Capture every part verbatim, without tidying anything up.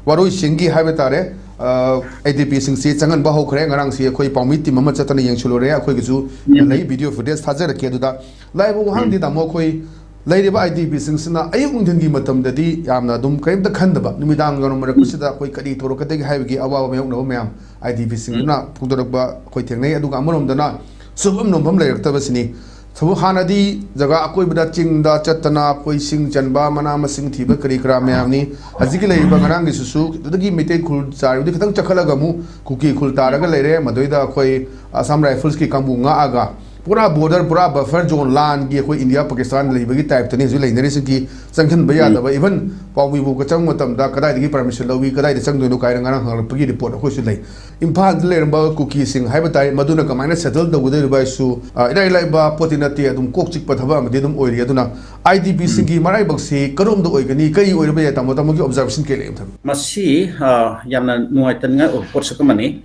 ꯋꯥꯔꯣꯏꯁꯤꯟꯒꯤ ꯍꯥꯏꯕ ꯇꯥꯔꯦ, I D ꯄꯤꯁꯤꯡꯁꯤ ꯆꯪꯍꯟꯕ ꯍꯧꯈ꯭ꯔꯦ꯫ ꯉꯔꯥꯡꯁꯤ ꯑꯩꯈꯣꯏ ꯄꯥꯎꯃꯤ ꯇꯤꯝ ꯑꯃ ꯆꯠꯇꯅ ꯌꯦꯡꯁꯤꯜꯂꯨꯔꯦ꯫ ꯑꯩꯈꯣꯏꯒꯤꯁꯨ ꯂꯩ, ꯚꯤꯗꯤꯑꯣ ꯐꯨꯇꯦꯖ ꯊꯥꯖꯔꯛꯀꯦ꯫ ꯑꯗꯨꯗ ꯂꯥꯛꯏꯕ ꯋꯥꯍꯪꯗꯤ, ꯇꯥꯃꯣ, ꯑꯩꯈꯣꯏ ꯂꯩꯔꯤꯕ ꯑꯥꯏ ꯗꯤ ꯄꯤꯁꯤꯡꯁꯤꯅ ꯑꯌꯨꯛ ꯅꯨꯡꯊꯤꯟꯒꯤ ꯃꯇꯝꯗꯗꯤ ꯌꯥꯝꯅ ꯑꯗꯨꯝ ꯀꯔꯤꯝꯇ ꯈꯟꯗꯕ, ꯅꯨꯃꯤꯗꯥꯡ ꯋꯥꯏꯔꯝ ꯃꯔꯛꯄꯁꯤꯗ ꯑꯩꯈꯣꯏ ꯀꯔꯤ ꯊꯣꯔꯛꯀꯗꯒꯦ ꯍꯥꯏꯕꯒꯤ ꯑꯋꯥꯕ ꯃꯥꯌꯣꯛꯅꯕ ꯃꯌꯥꯝ ꯑꯥꯏ ꯗꯤ ꯄꯤꯁꯤꯡꯗꯨꯅ ꯐꯣꯡꯗꯣꯔꯛꯄ ꯑꯩꯈꯣꯏ ꯊꯦꯡꯅꯩ꯫ ꯑꯗꯨꯒ ꯑꯃꯔꯣꯝꯗꯅ ꯁꯨꯐꯝ ꯅꯣꯝꯐꯝ ꯂꯩꯔꯛꯇꯕꯁꯤꯅꯤ꯫ ꯊꯕꯛ ꯍꯥꯟꯅꯗꯤ ꯖꯒꯥ ꯑꯀꯣꯏꯕꯗ ꯆꯤꯡꯗ ꯆꯠꯇꯅ ꯑꯩꯈꯣꯏ ꯁꯤꯡ ꯆꯟꯕ, ꯃꯅꯥ ꯃꯁꯤꯡ ꯊꯤꯕ, ꯀꯔꯤ ꯀꯔꯥ ꯃꯌꯥꯝꯅꯤ꯫ ꯍꯧꯖꯤꯛꯀꯤ ꯂꯩꯔꯤꯕ ꯉꯔꯥꯡꯒꯤꯁꯤꯁꯨ ꯑꯗꯨꯗꯒꯤ ꯃꯩꯇꯩ ꯈꯨꯜ ꯆꯥꯔꯤꯕꯗꯤ ꯈꯤꯇꯪ ꯆꯠꯈꯠꯂꯒ ꯑꯃꯨꯛ ꯀꯨꯀꯤ ꯈꯨꯜ ꯇꯥꯔꯒ ꯂꯩꯔꯦ꯫ ꯃꯗꯨꯏꯗ ꯑꯩꯈꯣꯏ ꯑꯁꯥꯝ ꯔꯥꯏꯐꯜꯁꯀꯤ ꯀꯥꯡꯕꯨ ꯉꯥꯛꯑꯒ ꯄꯨꯔꯥ ꯕꯣꯔꯗꯔ, ꯄꯨꯔꯥ ꯕꯐꯔ ꯖꯣꯟ, ꯂꯥꯟꯒꯤ ꯑꯩꯈꯣꯏ ꯏꯟꯗꯤꯌꯥ ꯄꯥꯀꯤꯁꯇꯥꯟ ꯂꯩꯕꯒꯤ ꯇꯥꯏꯞꯇꯅꯤ ꯍꯧꯖꯤꯛ ꯂꯩꯅꯔꯤꯁꯤꯡꯒꯤ ꯆꯪꯁꯤꯟꯕ ꯌꯥꯗꯕ꯫ ꯏꯚꯟ ꯄꯥꯎꯃꯤꯕꯨꯛꯀ ꯆꯪꯕ ꯃꯇꯝꯗ ꯀꯗꯥꯏꯗꯒꯤ ꯄꯔꯃꯤꯁꯟ ꯂꯧꯏ, ꯀꯗꯥꯏꯗ ꯆꯪꯗꯣꯏꯅꯣ ꯀꯥꯏꯅ ꯉꯔꯥꯡ ꯍꯪꯂꯛꯄꯒꯤ ꯔꯤꯄꯣꯔꯠ ꯑꯩꯈꯣꯏꯁꯨ ꯂꯩ꯫ ꯏꯝꯐꯥꯜꯗ ꯂꯩꯔꯝꯕ ꯀꯨꯀꯤꯁꯤꯡ ꯍꯥꯏꯕ ꯇꯥꯔꯦ, ꯃꯗꯨꯅ ꯀꯃꯥꯏꯅ ꯁꯦꯇꯜ ꯇꯧꯒꯗꯧꯔꯤꯕ ꯍꯥꯏꯁꯨ, ꯑ, ꯏꯔꯥꯏ ꯂꯥꯏꯕ ꯄꯣꯠꯇꯤ ꯅꯠꯇꯦ, ꯑꯗꯨꯝ ꯀꯣꯛ ꯆꯤꯛꯄ ꯊꯕꯛ ꯑꯃꯗꯤ ꯑꯗꯨꯝ ꯑꯣꯏꯔꯤ꯫ ꯑꯗꯨꯅ ꯑꯥꯏ ꯗꯤ ꯄꯤꯁꯤꯡꯒꯤ ꯃꯔꯥꯏꯕꯛꯁꯤ ꯀꯔꯣꯝꯗ ꯑꯣꯏꯒꯅꯤ, ꯀꯔꯤ ꯑꯣꯏꯔꯕ ꯌꯥꯏ, ꯇꯥꯃꯣ, ꯇꯥꯃꯣꯒꯤ ꯑꯣꯕꯖꯥꯔꯕꯦꯁꯟ ꯀꯔꯤ ꯂꯩ? ꯑꯝꯇꯪ꯫ ꯃꯁꯤ, ꯑ, ꯌꯥꯝꯅ ꯅꯨꯡꯉꯥꯏꯇꯅꯤꯡꯉꯥꯏ ꯑꯣꯏꯕ ꯄꯣꯠꯁꯛ ꯑꯃꯅꯤ꯫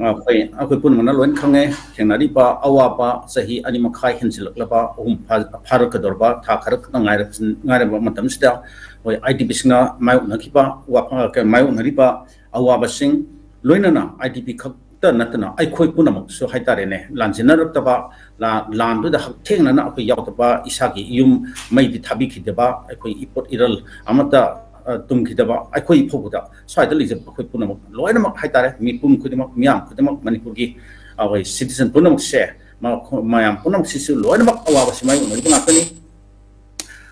ꯑꯩꯈꯣꯏ, ꯑꯩꯈꯣꯏ ꯄꯨꯝꯅꯃꯛꯅ ꯂꯣꯏꯅ ꯈꯪꯉꯦ, ꯊꯦꯡꯅꯔꯤꯕ ꯑꯋꯥꯕ ꯆꯍꯤ ꯑꯅꯤ ꯃꯈꯥꯏ ꯍꯦꯟꯖꯤꯜꯂꯛꯂꯕ, ꯑꯍꯨꯝ ꯐꯥ-, ꯐꯥꯔꯛꯀꯗꯧꯔꯕ ꯊꯥ ꯈꯔ ꯈꯛꯇ ꯉꯥꯏꯔ-, ꯉꯥꯏꯔꯕ ꯃꯇꯝꯁꯤꯗ, ꯑꯩꯈꯣꯏ ꯑꯥꯏ ꯗꯤ ꯄꯤꯁꯤꯡꯅ ꯃꯥꯌꯣꯛꯅꯈꯤꯕ ꯋꯥꯐ-, ꯀ-, ꯃꯥꯌꯣꯛꯅꯔꯤꯕ ꯑꯋꯥꯕꯁꯤꯡ, ꯂꯣꯏꯅꯅ ꯑꯥꯏ ꯗꯤ ꯄꯤ ꯈꯛꯇ ꯅꯠꯇꯅ ꯑꯩꯈꯣꯏ ꯄꯨꯝꯅꯃꯛꯁꯨ ꯍꯥꯏꯇꯥꯔꯦꯅꯦ, ꯂꯥꯟꯖꯦꯟꯅꯔꯛꯇꯕ, ꯂꯥ-, ꯂꯥꯟꯗꯨꯗ ꯍꯛꯊꯦꯡꯅꯅ ꯑꯩꯈꯣꯏ ꯌꯥꯎꯗꯕ, ꯏꯁꯥꯒꯤ ꯌꯨꯝ ꯃꯩꯗꯤ ꯊꯥꯕꯤꯈꯤꯗꯕ, ꯑꯩꯈꯣꯏ ꯏꯄꯣꯠ ꯏꯔꯜ ꯑꯃꯠꯇ, ꯑ, ꯇꯨꯝꯈꯤꯗꯕ, ꯑꯩꯈꯣꯏ ꯐꯥꯎꯕꯗ ꯁ꯭ꯋꯥꯏꯗ ꯂꯩꯖꯕ ꯑꯩꯈꯣꯏ ꯄꯨꯝꯅꯃꯛ, ꯂꯣꯏꯅꯃꯛ ꯍꯥꯏꯇꯥꯔꯦ, ꯃꯤꯄꯨꯝ ꯈꯨꯗꯤꯡꯃꯛ, ꯃꯤꯌꯥꯝ ꯈꯨꯗꯤꯡꯃꯛ, ꯃꯅꯤꯄꯨꯔꯒꯤ ꯑꯩꯈꯣꯏ ꯁꯤꯇꯤꯖꯟ ꯄꯨꯝꯅꯃꯛꯁꯦ, ꯃ-, ꯃꯌꯥꯝ ꯄꯨꯝꯅꯃꯛꯁꯤꯁꯨ ꯂꯣꯏꯅꯃꯛ ꯑꯋꯥꯕꯁꯤ ꯃꯥꯌꯣꯛꯅꯔꯤꯕ ꯉꯥꯛꯇꯅꯤ꯫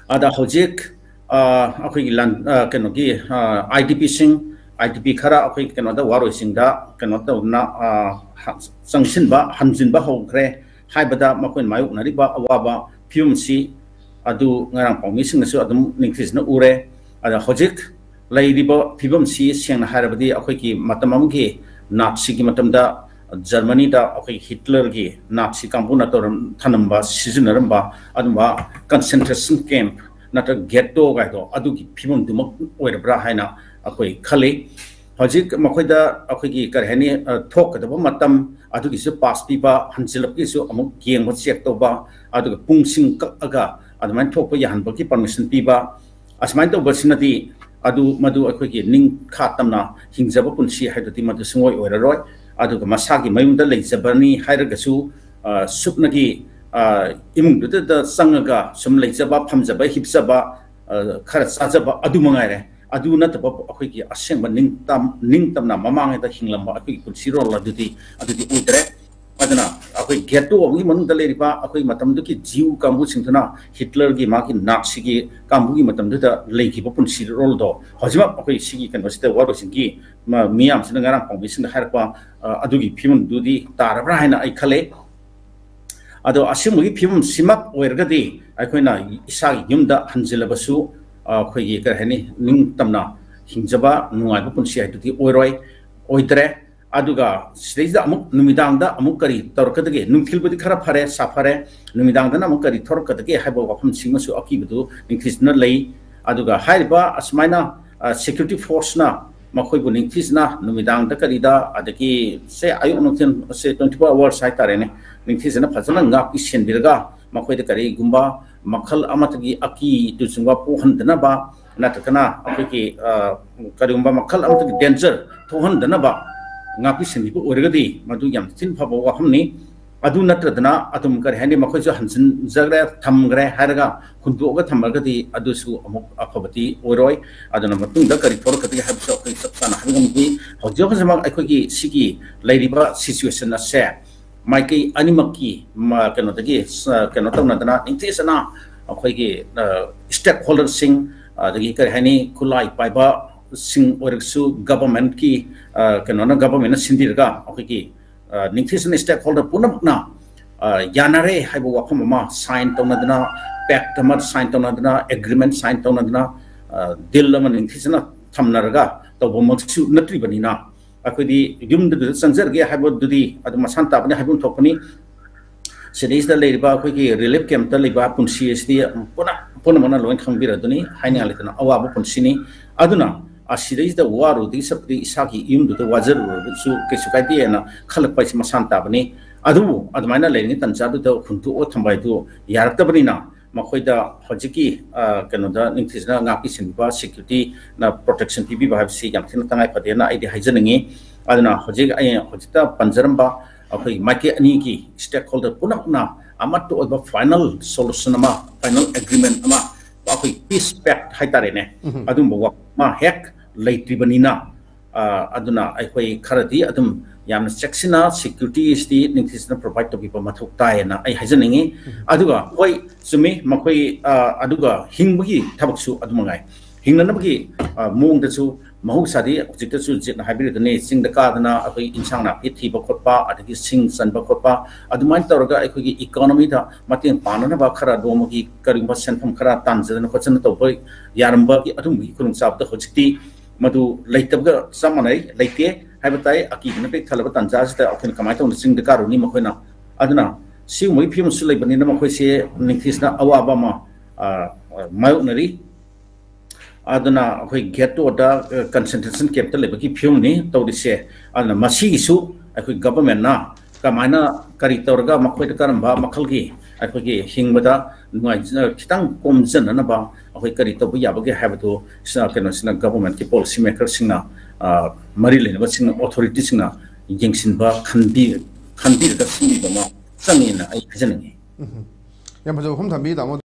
ꯑꯗ ꯍꯧꯖꯤꯛ, ꯑ, ꯑꯩꯈꯣꯏꯒꯤ ꯂꯥꯟ-, ꯑ, ꯀꯩꯅꯣꯒꯤ, ꯑ, ꯑꯥꯏ ꯗꯤ ꯄꯤꯁꯤꯡ, ꯑꯥꯏ ꯗꯤ ꯄꯤ ꯈꯔ ꯑꯩꯈꯣꯏ ꯀꯩꯅꯣꯗ, ꯋꯥꯔꯣꯏꯁꯤꯡꯗ ꯀꯩꯅꯣ ꯇꯧꯗꯅ, ꯑ, ꯍ-, ꯆꯪꯁꯤꯟꯕ, ꯍꯟꯖꯤꯟꯕ ꯍꯧꯈ꯭ꯔꯦ ꯍꯥꯏꯕꯗ ꯃꯈꯣꯏꯅ ꯃꯥꯌꯣꯛꯅꯔꯤꯕ ꯑꯋꯥꯕ ꯐꯤꯕꯝꯁꯤ ꯑꯗꯨ ꯉꯔꯥꯡ ꯄꯥꯎꯃꯤꯁꯤꯡꯅꯁꯨ ꯑꯗꯨꯝ ꯅꯤꯡꯊꯤꯖꯅ ꯎꯔꯦ꯫ ꯑꯗ ꯍꯧꯖꯤꯛ ꯂꯩꯔꯤꯕ ꯐꯤꯕꯝꯁꯤ ꯁꯦꯡꯅ ꯍꯥꯏꯔꯕꯗꯤ ꯑꯩꯈꯣꯏꯒꯤ ꯃꯇꯝ ꯑꯃꯒꯤ ꯅꯥꯠꯁꯤꯒꯤ ꯃꯇꯝꯗ ꯖꯔꯃꯅꯤꯗ ꯑꯩꯈꯣꯏ ꯍꯤꯠꯂꯔꯒꯤ ꯅꯥꯠꯁꯤ ꯀꯥꯡꯕꯨꯅ ꯇꯧꯔꯝ-, ꯊꯅꯝꯕ, ꯁꯤꯖꯤꯟꯅꯔꯝꯕ ꯑꯗꯨꯝꯕ concentration camp ꯅꯠꯇ꯭ꯔꯒ ghetto ꯒꯥꯏꯗꯣ ꯑꯗꯨꯒꯤ ꯐꯤꯕꯝꯗꯨꯃꯛ ꯑꯣꯏꯔꯕ꯭ꯔꯥ ꯍꯥꯏꯅ ꯑꯩꯈꯣꯏ ꯈꯜꯂꯤ꯫ ꯍꯧꯖꯤꯛ ꯃꯈꯣꯏꯗ ꯑꯩꯈꯣꯏꯒꯤ ꯀꯔꯤ ꯍꯥꯏꯅꯤ, ꯑ, ꯊꯣꯛꯀꯗꯕ ꯃꯇꯝ ꯑꯗꯨꯒꯤꯁꯨ ꯄꯥꯁ ꯄꯤꯕ, ꯍꯟꯖꯤꯜꯂꯛꯄꯒꯤꯁꯨ ꯑꯃꯨꯛ ꯌꯦꯡꯕ, ꯆꯦꯛ ꯇꯧꯕ, ꯑꯗꯨꯒ ꯄꯨꯡꯁꯤꯡ ꯀꯛꯑꯒ ꯑꯗꯨꯃꯥꯏꯅ ꯊꯣꯛꯄ ꯌꯥꯍꯟꯕꯒꯤ ꯄꯔꯃꯤꯁꯟ ꯄꯤꯕ, ꯑꯁꯨꯃꯥꯏꯅ ꯇꯧꯕꯁꯤꯅꯗꯤ ꯑꯗꯨ ꯃꯗꯨ ꯑꯩꯈꯣꯏꯒꯤ ꯅꯤꯡꯈꯥ ꯇꯝꯅ ꯍꯤꯡꯖꯕ ꯄꯨꯟꯁꯤ ꯍꯥꯏꯕꯗꯤ ꯃꯗꯨ ꯁꯨꯡꯑꯣꯏ ꯑꯣꯏꯔꯔꯣꯏ꯫ ꯑꯗꯨꯒ ꯃꯁꯥꯒꯤ ꯃꯌꯨꯝꯗ ꯂꯩꯖꯕꯅꯤ ꯍꯥꯏꯔꯒꯁꯨ, ꯑ, ꯁꯨꯞꯅꯒꯤ, ꯑ, ꯏꯃꯨꯡꯗꯨꯗ ꯆꯪꯉꯒ ꯁꯨꯝ ꯂꯩꯖꯕ, ꯐꯝꯖꯕ, ꯍꯤꯞꯆꯕ, ꯑ, ꯈꯔ ꯆꯥꯖꯕ ꯑꯗꯨ ꯃꯉꯥꯏꯔꯦ꯫ ꯑꯗꯨ ꯅꯠꯇꯕ ꯑꯩꯈꯣꯏꯒꯤ ꯑꯁꯦꯡꯕ ꯅꯤꯡꯇꯝ-, ꯅꯤꯡꯇꯝꯅ ꯃꯃꯥꯡꯉꯩꯗ ꯍꯤꯡꯂꯝꯕ ꯑꯩꯈꯣꯏꯒꯤ ꯄꯨꯟꯁꯤꯔꯣꯜ ꯑꯗꯨꯗꯤ, ꯑꯗꯨꯗꯤ ꯑꯣꯏꯗ꯭ꯔꯦ꯫ ꯑꯗꯨꯅ ꯑꯩꯈꯣꯏ ghetto ꯑꯃꯒꯤ ꯃꯅꯨꯡꯗ ꯂꯩꯔꯤꯕ ꯑꯩꯈꯣꯏ ꯃꯇꯝꯗꯨꯒꯤ ꯖꯤꯎ ꯀꯥꯡꯕꯨꯁꯤꯡꯗꯨꯅ ꯍꯤꯠꯂꯔꯒꯤ ꯃꯥꯒꯤ ꯅꯥꯖꯤꯒꯤ ꯀꯥꯡꯕꯨꯒꯤ ꯃꯇꯝꯗꯨꯗ ꯂꯩꯈꯤꯕ ꯄꯨꯟꯁꯤꯔꯣꯜꯗꯣ ꯍꯧꯖꯤꯛꯃꯛ ꯑꯩꯈꯣꯏ ꯁꯤꯒꯤ ꯀꯩꯅꯣꯁꯤꯗ, ꯋꯥꯔꯣꯏꯁꯤꯟꯒꯤ ꯃ-, ꯃꯤꯌꯥꯝꯁꯤꯅ ꯉꯔꯥꯡ ꯄꯥꯎꯃꯤꯁꯤꯡꯗ ꯍꯥꯏꯔꯛꯄ, ꯑ, ꯑꯗꯨꯒꯤ ꯐꯤꯕꯝꯗꯨꯗꯤ ꯇꯥꯔꯕ꯭ꯔꯥ ꯍꯥꯏꯅ ꯑꯩ ꯈꯜꯂꯦ꯫ ꯑꯗꯣ ꯑꯁꯤꯒꯨꯝꯕꯒꯤ ꯐꯤꯕꯝꯁꯤꯃꯛ ꯑꯣꯏꯔꯒꯗꯤ ꯑꯩꯈꯣꯏꯅ ꯏꯁꯥꯒꯤ ꯌꯨꯝꯗ ꯍꯟꯖꯤꯜꯂꯕꯁꯨ, ꯑ, ꯑꯩꯈꯣꯏꯒꯤ ꯀꯔꯤ ꯍꯥꯏꯅꯤ, ꯅꯤꯡꯇꯝꯅ ꯍꯤꯡꯖꯕ ꯅꯨꯡꯉꯥꯏꯕ ꯄꯨꯟꯁꯤ ꯍꯥꯏꯗꯨꯗꯤ ꯑꯣꯏꯔꯣꯏ, ꯑꯣꯏꯗ꯭ꯔꯦ꯫ ꯑꯗꯨꯒ ꯁꯤꯗꯩꯁꯤꯗ ꯑꯃꯨꯛ ꯅꯨꯃꯤꯗꯥꯡꯗ ꯑꯃꯨꯛ ꯀꯔꯤ ꯇꯧꯔꯛꯀꯗꯒꯦ? ꯅꯨꯡꯊꯤꯜꯕꯨꯗꯤ ꯈꯔ ꯐꯔꯦ, ꯁꯥꯐꯔꯦ, ꯅꯨꯃꯤꯗꯥꯡꯗꯅ ꯑꯃꯨꯛ ꯀꯔꯤ ꯊꯣꯔꯛꯀꯗꯒꯦ ꯍꯥꯏꯕ ꯋꯥꯐꯝꯁꯤꯃꯁꯨ ꯑꯀꯤꯕꯗꯨ ꯅꯤꯡꯊꯤꯖꯅ ꯂꯩ꯫ ꯑꯗꯨꯒ ꯍꯥꯏꯔꯤꯕ ꯑꯁꯨꯃꯥꯏꯅ, ꯑ, security forceꯅ ꯃꯈꯣꯏꯕꯨ ꯅꯤꯡꯊꯤꯖꯅ ꯅꯨꯃꯤꯗꯥꯡꯗ ꯀꯔꯤꯗ, ꯑꯗꯒꯤ ꯁꯦ ꯑꯌꯨꯛ ꯅꯨꯡꯊꯤꯜ, ꯁꯦ twenty four hours ꯍꯥꯏꯇꯥꯔꯦꯅꯦ, ꯅꯤꯡꯊꯤꯖꯅ ꯐꯖꯅ ꯉꯥꯛꯄꯤ ꯁꯦꯟꯕꯤꯔꯒ ꯃꯈꯣꯏꯗ ꯀꯔꯤꯒꯨꯝꯕ ꯃꯈꯜ ꯑꯃꯠꯇꯒꯤ ꯑꯀꯤ ꯇꯨꯖꯨꯡꯕ ꯄꯣꯛꯍꯟꯗꯅꯕ, ꯅꯠꯇ꯭ꯔꯒꯅ ꯑꯩꯈꯣꯏꯒꯤ, ꯑ, ꯀꯔꯤꯒꯨꯝꯕ ꯃꯈꯜ ꯑꯃꯠꯇꯒꯤ danger ꯊꯣꯛꯍꯟꯗꯅꯕ ꯉꯥꯛꯄꯤ ꯁꯦꯟꯕꯤꯕ ꯑꯣꯏꯔꯒꯗꯤ ꯃꯗꯨ ꯌꯥꯝ ꯊꯤꯅ ꯐꯕ ꯋꯥꯐꯝꯅꯤ꯫ ꯑꯗꯨ ꯅꯠꯇ꯭ꯔꯗꯅ ꯑꯗꯨꯝ ꯀꯔꯤ ꯍꯥꯏꯅꯤ, ꯃꯈꯣꯏꯁꯨ ꯍꯟꯖꯤꯟꯖꯈ꯭ꯔꯦ, ꯊꯝꯈ꯭ꯔꯦ ꯍꯥꯏꯔꯒ ꯍꯨꯟꯗꯣꯛꯑꯒ ꯊꯝꯃꯒꯗꯤ ꯑꯗꯨꯁꯨ ꯑꯃꯨꯛ ꯑꯐꯕꯗꯤ ꯑꯣꯏꯔꯣꯏ꯫ ꯑꯗꯨꯅ ꯃꯇꯨꯡꯗ ꯀꯔꯤ ꯊꯣꯛꯂꯛꯀꯗꯒꯦ ꯍꯥꯏꯕꯁꯨ ꯑꯩꯈꯣꯏ ꯆꯞ ꯆꯥꯅ ꯍꯥꯏꯕ ꯉꯝꯗꯦ꯫ ꯍꯧꯖꯤꯛ ꯍꯧꯖꯤꯛꯃꯛ ꯑꯩꯈꯣꯏꯒꯤ ꯁꯤꯒꯤ ꯂꯩꯔꯤꯕ situation ꯑꯁꯦ ꯃꯥꯏꯀꯩ ꯑꯅꯤꯃꯛꯀꯤ ꯃ-, ꯀꯩꯅꯣꯗꯒꯤ, ꯁ-, ꯀꯩꯅꯣ ꯇꯧꯅꯗꯅ ꯅꯤꯡꯊꯤꯖꯅ ꯑꯩꯈꯣꯏꯒꯤ, ꯑ, stakeholderꯁꯤꯡ, ꯑꯗꯒꯤ ꯀꯔꯤ ꯍꯥꯏꯅꯤ, ꯈꯨꯠꯂꯥꯏ ꯄꯥꯏꯕꯁꯤꯡ ꯑꯣꯏꯔꯒꯁꯨ governmentꯀꯤ, ꯑ, ꯀꯩꯅꯣꯅ, governmentꯅ ꯁꯤꯟꯕꯤꯔꯒ ꯑꯩꯈꯣꯏꯒꯤ, ꯑ, ꯅꯤꯡꯊꯤꯖꯅ stakeholder ꯄꯨꯝꯅꯃꯛꯅ, ꯑ, ꯌꯥꯅꯔꯦ ꯍꯥꯏꯕ ꯋꯥꯐꯝ ꯑꯃ sign ꯇꯧꯅꯗꯅ, pact ꯑꯃ sign ꯇꯧꯅꯗꯅ, agreement sign ꯇꯧꯅꯗꯅ, ꯑ, deal ꯑꯃ ꯅꯤꯡꯊꯤꯖꯅ ꯊꯝꯅꯔꯒ ꯇꯧꯕꯃꯛꯁꯨ ꯅꯠꯇ꯭ꯔꯤꯕꯅꯤꯅ, ꯑꯩꯈꯣꯏꯗꯤ ꯌꯨꯝꯗꯨꯗ ꯆꯪꯖꯔꯒꯦ ꯍꯥꯏꯕꯗꯨꯗꯤ ꯑꯗꯨꯝ ꯃꯁꯥꯟ ꯇꯥꯕꯅꯤ ꯍꯥꯏꯕ ꯑꯃ ꯊꯣꯛꯄꯅꯤ꯫ ꯁꯤꯗꯩꯁꯤꯗ ꯂꯩꯔꯤꯕ ꯑꯩꯈꯣꯏꯒꯤ relief campꯇ ꯂꯩꯕ ꯄꯨꯟꯁꯤ ꯑꯁꯤꯗꯤ ꯄꯨꯟꯅ-, ꯄꯨꯝꯅꯃꯛꯅ ꯂꯣꯏ ꯈꯪꯕꯤꯔꯗꯨꯅꯤ, ꯍꯥꯏꯅꯤꯡꯉꯥꯏ ꯂꯩꯇꯅ ꯑꯋꯥꯕ ꯄꯨꯟꯁꯤꯅꯤ꯫ ꯑꯗꯨꯅ ꯑꯁꯤꯗꯩꯁꯤꯗ ꯋꯥꯔꯨꯗꯒꯤ ꯁꯛꯄꯗꯤ ꯏꯁꯥꯒꯤ ꯌꯨꯝꯗꯨꯗ ꯋꯥꯖꯔꯨꯔꯕꯁꯨ ꯀꯩꯁꯨ ꯀꯥꯏꯗꯦꯅ ꯈꯜꯂꯛꯄ ꯍꯥꯏꯁꯤ ꯃꯁꯥꯟ ꯇꯥꯕꯅꯤ꯫ ꯑꯗꯨꯕꯨ ꯑꯗꯨꯃꯥꯏꯅ ꯂꯩꯔꯤꯉꯩ ꯇꯟꯖꯥꯗꯨꯗ ꯍꯨꯟꯗꯣꯛꯑ ꯊꯝꯕ ꯍꯥꯏꯗꯨ ꯌꯥꯔꯛꯇꯕꯅꯤꯅ, ꯃꯈꯣꯏꯗ ꯍꯧꯖꯤꯛꯀꯤ, ꯑ, ꯀꯩꯅꯣꯗ ꯅꯤꯡꯊꯤꯖꯅ ꯉꯥꯛꯄꯤ ꯁꯦꯟꯕꯤꯕ, security ꯅ protection ꯄꯤꯕꯤꯕ ꯍꯥꯏꯕꯁꯤ ꯌꯥꯝ ꯊꯤꯅ ꯇꯉꯥꯏ ꯐꯗꯦꯅ ꯑꯩꯗꯤ ꯍꯥꯏꯖꯅꯤꯡꯉꯤ꯫ ꯑꯗꯨꯅ ꯍꯧꯖꯤꯛ ꯑꯩ ꯍꯧꯖꯤꯛꯇ ꯄꯟꯖꯔꯝꯕ ꯑꯩꯈꯣꯏ ꯃꯥꯏꯀꯩ ꯑꯅꯤꯒꯤ stakeholder ꯄꯨꯝꯅꯃꯛꯅ ꯑꯃꯠꯇ ꯑꯣꯏꯕ final solution ꯑꯃ, final agreement ꯑꯃ, ꯑꯩꯈꯣꯏ peace pact ꯍꯥꯏꯇꯥꯔꯦꯅꯦ, ꯎꯝ꯫ ꯑꯗꯨꯝꯕ ꯋꯥꯐꯝ ꯑꯃ ꯍꯦꯛ ꯂꯩꯇ꯭ꯔꯤꯕꯅꯤꯅ, ꯑ, ꯑꯗꯨꯅ ꯑꯩꯈꯣꯏ ꯈꯔꯗꯤ ꯑꯗꯨꯝ ꯌꯥꯝꯅ ꯆꯦꯛꯁꯤꯟꯅ security ꯁꯤꯗꯤ ꯅꯤꯡꯊꯤꯖꯅ provide ꯇꯧꯕꯤꯕ ꯃꯊꯧ ꯇꯥꯏꯌꯦꯅ ꯑꯩ ꯍꯥꯏꯖꯅꯤꯡꯉꯤ꯫ ꯎꯝ꯫ ꯑꯗꯨꯒ ꯍꯣꯏ, ꯆꯨꯝꯃꯤ, ꯃꯈꯣꯏ, ꯑ, ꯑꯗꯨꯒ ꯍꯤꯡꯕꯒꯤ ꯊꯕꯛꯁꯨ ꯑꯗꯨ ꯃꯉꯥꯏ꯫ ꯍꯤꯡꯅꯅꯕꯒꯤ, ꯑ, ꯃꯑꯣꯡꯗꯁꯨ ꯃꯍꯧꯁꯥꯗꯤ ꯍꯧꯖꯤꯛꯇꯁꯨ ꯍꯧꯖꯤꯛꯅ ꯍꯥꯏꯕꯤꯔꯤꯗꯨꯅꯤ, ꯆꯤꯡꯗ ꯀꯥꯗꯅ ꯑꯩꯈꯣꯏ ꯏꯟꯁꯥꯡ ꯅꯥꯄꯤ ꯊꯤꯕ ꯈꯣꯠꯄ, ꯑꯗꯒꯤ ꯁꯤꯡ ꯆꯟꯕ ꯈꯣꯠꯄ, ꯑꯗꯨꯃꯥꯏꯅ ꯇꯧꯔꯒ ꯑꯩꯈꯣꯏꯒꯤ economy ꯗ ꯃꯇꯦꯡ ꯄꯥꯡꯅꯅꯕ ꯈꯔ ꯅꯣꯡꯃꯒꯤ ꯀꯔꯤꯒꯨꯝꯕ ꯁꯦꯟꯐꯝ ꯈꯔ ꯇꯥꯟꯖꯗꯅ ꯈꯣꯠꯆꯗꯅ ꯇꯧꯕ ꯌꯥꯔꯝꯕꯒꯤ ꯑꯗꯨꯝꯕꯒꯤ ꯈꯨꯗꯣꯡꯆꯥꯕꯗꯣ ꯍꯧꯖꯤꯛꯇꯤ ꯃꯗꯨ ꯂꯩꯇꯕꯒ ꯆꯞ ꯃꯥꯟꯅꯩ, ꯂꯩꯇꯦ ꯍꯥꯏꯕ ꯇꯥꯏ꯫ ꯑꯀꯤꯕꯅ ꯄꯤꯛ ꯊꯜꯂꯕ ꯇꯥꯟꯖꯥ ꯑꯁꯤꯗ ꯑꯩꯈꯣꯏꯅ ꯀꯃꯥꯏꯅ ꯇꯧꯅ ꯆꯤꯡꯗ ꯀꯥꯔꯨꯅꯤ ꯃꯈꯣꯏꯅ? ꯑꯗꯨꯅ ꯁꯤꯒꯨꯝꯕꯒꯤ ꯐꯤꯕꯝꯁꯨ ꯂꯩꯕꯅꯤꯅ ꯃꯈꯣꯏꯁꯦ ꯅꯤꯡꯊꯤꯖꯅ ꯑꯋꯥꯕ ꯑꯃ, ꯑ, ꯃꯥꯌꯣꯛꯅꯔꯤ꯫ ꯑꯗꯨꯅ ꯑꯩꯈꯣꯏ ghetto ꯗ, ꯑ, concentration camp ꯇ ꯂꯩꯕꯒꯤ ꯐꯤꯕꯝꯅꯤ ꯇꯧꯔꯤꯁꯦ꯫ ꯑꯗꯨꯅ ꯃꯁꯤꯒꯤꯁꯨ ꯑꯩꯈꯣꯏ government ꯅ ꯀꯃꯥꯏꯅ, ꯀꯔꯤ ꯇꯧꯔꯒ ꯃꯈꯣꯏꯗ ꯀꯔꯝꯕ ꯃꯈꯜꯒꯤ ꯑꯩꯈꯣꯏꯒꯤ ꯍꯤꯡꯕꯗ ꯅꯨꯡꯉꯥꯏꯖ-, ꯈꯤꯇꯪ ꯀꯣꯝꯖꯅꯅꯕ ꯑꯩꯈꯣꯏ ꯀꯔꯤ ꯇꯧꯕ ꯌꯥꯕꯒꯦ ꯍꯥꯏꯕꯗꯨ ꯁ-, ꯀꯩꯅꯣꯁꯤꯅ, government ꯀꯤ policy maker ꯁꯤꯡꯅ, ꯑ, ꯃꯔꯤ ꯂꯩꯅꯕꯁꯤꯡꯅ, authority ꯁꯤꯡꯅ ꯌꯦꯡꯁꯤꯟꯕ, ꯈꯟꯕꯤ-, ꯈꯟꯕꯤꯔꯒ ꯁꯤꯟꯕꯤꯕ ꯑꯃ ꯆꯪꯉꯦꯅ ꯑꯩ ꯍꯥꯏꯖꯅꯤꯡꯉꯤ꯫ ꯎꯝ꯫ ꯌꯥꯝ ꯐꯖꯕ ꯋꯥꯐꯝ ꯊꯝꯕꯤ, ꯇꯥꯃꯣ꯫